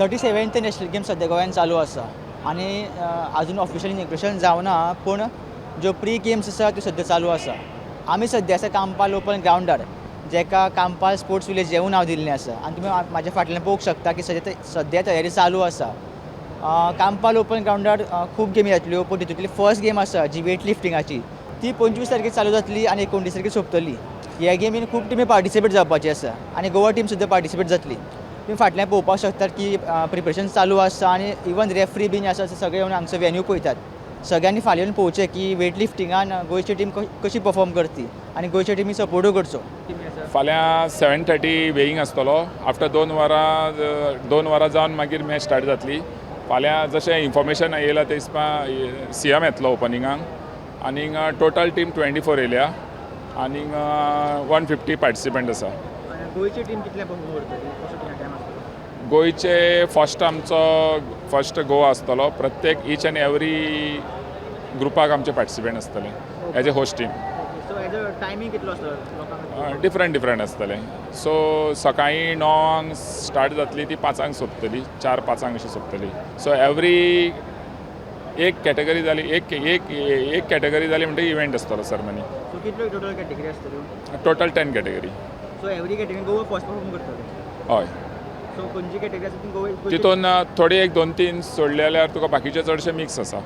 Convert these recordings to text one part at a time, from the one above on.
37th national game सद्या गोंयान चालू आसा आनी अजून ऑफिशियल इनॉग्रेशन जावना, पूण ज्यो प्री गेम्स आसा त्यो सद्या चालू आसा. आमी सद्या आसा कांपाल ओपन ग्रावंडार, जेका कांपाल स्पोर्ट्स विलेज हेंवूय नांव दिल्लें आसा. आनी तुमी म्हाज्या फाटल्यान पळोवंक शकता की सद्या सद्या तयारी चालू आसा. कांपाल ओपन ग्रावंडार खूब गेमी जातल्यो, पूण तितूंतली फर्स्ट गेम आसा जी वेट लिफ्टिंगाची, ती 25 तारखेर चालू जातली आनी 29 तारखेर सोंपतली. ह्या गेमीन खूब टिमी पार्टिसिपेट जावपाची आसा आनी गोवा टीम सुद्दां पार्टिसिपेट जातली. तुमी फाटल्यान पळोवपाक शकतात की प्रिपरेशन चालू आसा आनी इवन रेफ्री बीन आसा, सगळे येवन हांगसर वेन्यू पळयतात. सगळ्यांनी फाल्यां येवन पळोवचें की वेट लिफ्टिंगान गोंयची टीम कशी परफॉर्म करती आनी गोंयच्या टिमी सपोर्टूय करचो. फाल्यां 7:30 वेईंग आसतलो. आफ्टर 2 वरां, 2 वरां जावन मागीर मॅच स्टार्ट जातली. फाल्यां जशें इन्फॉर्मेशन येयलां ते हिसपा सीएम येतलो ओपनिंगाक आनीक टोटल टीम 24 येयल्या आनीक 150 पार्टिसिपंट आसा. गोंयची टीम कितले परफॉर्म करतली? कसो टायम आसतलो? गोंयचे फर्स्ट, आमचो फर्स्ट गोवा आसतलो. प्रत्येक इच एन्ड एवरी ग्रुपाक आमचे पार्टिसिपंट आसतले as a host team. So as a timing कितलो आसतलो लोकांक? डिफरंट डिफरंट आसतले. सो सकाळीं 9क स्टार्ट जातली, ती 5क सोंपतली, 4-5क अशी सोंपतली. सो एवरी एक कॅटेगरी जाली, एक एक एक कॅटेगरी जाली म्हणटकीर इव्हेंट आसतलो, सरमनी. सो कितल्यो टोटल कॅटेगरी आसतल्यो? Total 10 category. So every category Goa first perform करतले? हय. सो खंयची कॅटेगरी आसा ती गोवा? तितून थोडी एक दोन तीन सोडले जाल्यार तुका बाकीचे चडशे मिक्स आसा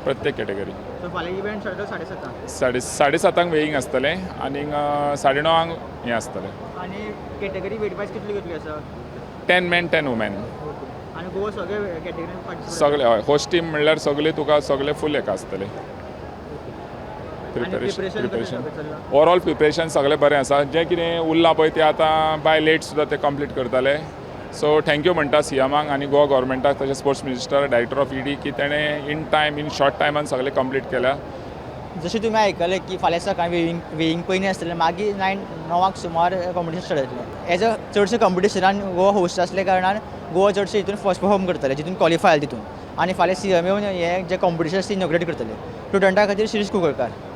प्रत्येक कॅटेगरी. सो फाल्यां इव्हेंट स्टार्ट 7:30? 7:30क वेईंग आसतलें आनीक 9:30क हें आसतलें. आनी कॅटेगरी वेट वायज कितल्यो कितल्यो आसा? 10 मेन, 10 वुमेन. आनी गोवा सगळे कॅटेगरीन पार्टिसिपेट? सगळे, हय. होस्ट टीम म्हणल्यार सगळे तुका सगळे फूल हेका आसतले. प्रिपरेशन? प्रिपरेशन, ओवरऑल प्रिपरेशन सगळें बरें आसा. जें कितें उरलां पळय तें आतां बाय लेट सुद्दां ते कंप्लीट करतले. सो thank you म्हणटा सीएमाक आनी गोवा गव्हर्मेंटाक, तशें sports minister, director of ED, की तेणें इन टायम, इन शॉर्ट टायमान सगळें कंप्लीट केल्या. जशें तुमी आयकलें की फाल्यां सकाळीं वेईंग वेईंग पयलीं आसतलें, मागीर 9क सुमार कॉम्पिटिशन स्टार्ट जातलें. एज अ चडशे कॉम्पिटिशनान गोवा होस्ट आसल्या कारणान गोवा चडशे हितून फर्स्ट परफॉर्म करतले, जितून क्वॉलिफाय जाले तितून. आनी फाल्यां सीएम येवन हें जें कॉम्पिटिशन आसा तें इनॉग्रेट करतले. स्टुडंटा खातीर शिरीष कुंकळकार.